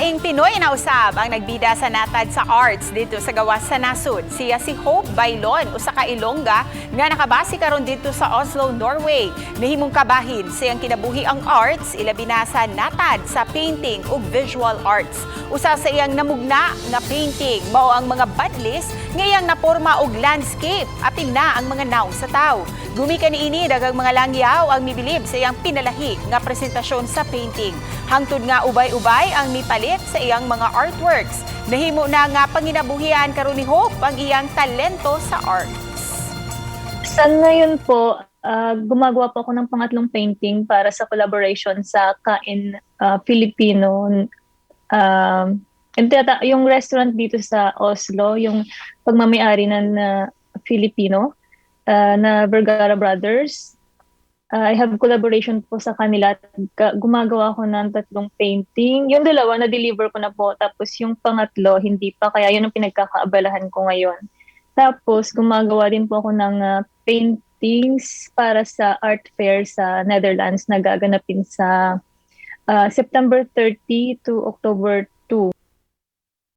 Babaeng Pinoy na usab ang nagbida sa natad sa arts didto sa gawas sa nasod. Siya si Hope Bailon, usa ka Ilongga nga nakabase karon didto sa Oslo, Norway. Nahimong kabahin sa iyang kinabuhi ang arts, ilabi na sa natad sa painting ug visual arts. Usa sa iyang namugna nga painting mao ang mga badlis nga iyang naporma og landscape, apil na ang mga nawong sa tawo. Gumikan niini, daghang mga langyaw ang mibilib sa iyang pinalahi nga presentasyon sa painting. Hangtod nga ubay-ubay ang mipalit sa iyang mga artworks. Nahimo na nga panginabuhian karon ni Hope ang iyang talento sa arts. Sa ngayon po, gumagawa po ako ng pangatlong painting para sa collaboration sa Kain Filipino. Yung restaurant dito sa Oslo, yung pagmamayari ng Filipino na Vergara Brothers. I have collaboration po sa kanila. Gumagawa ako ng tatlong painting. Yung dalawa, na-deliver ko na po. Tapos yung pangatlo, hindi pa. Kaya yun ang pinagkakaabalahan ko ngayon. Tapos gumagawa din po ako ng paintings para sa art fair sa Netherlands na gaganapin sa September 30 to October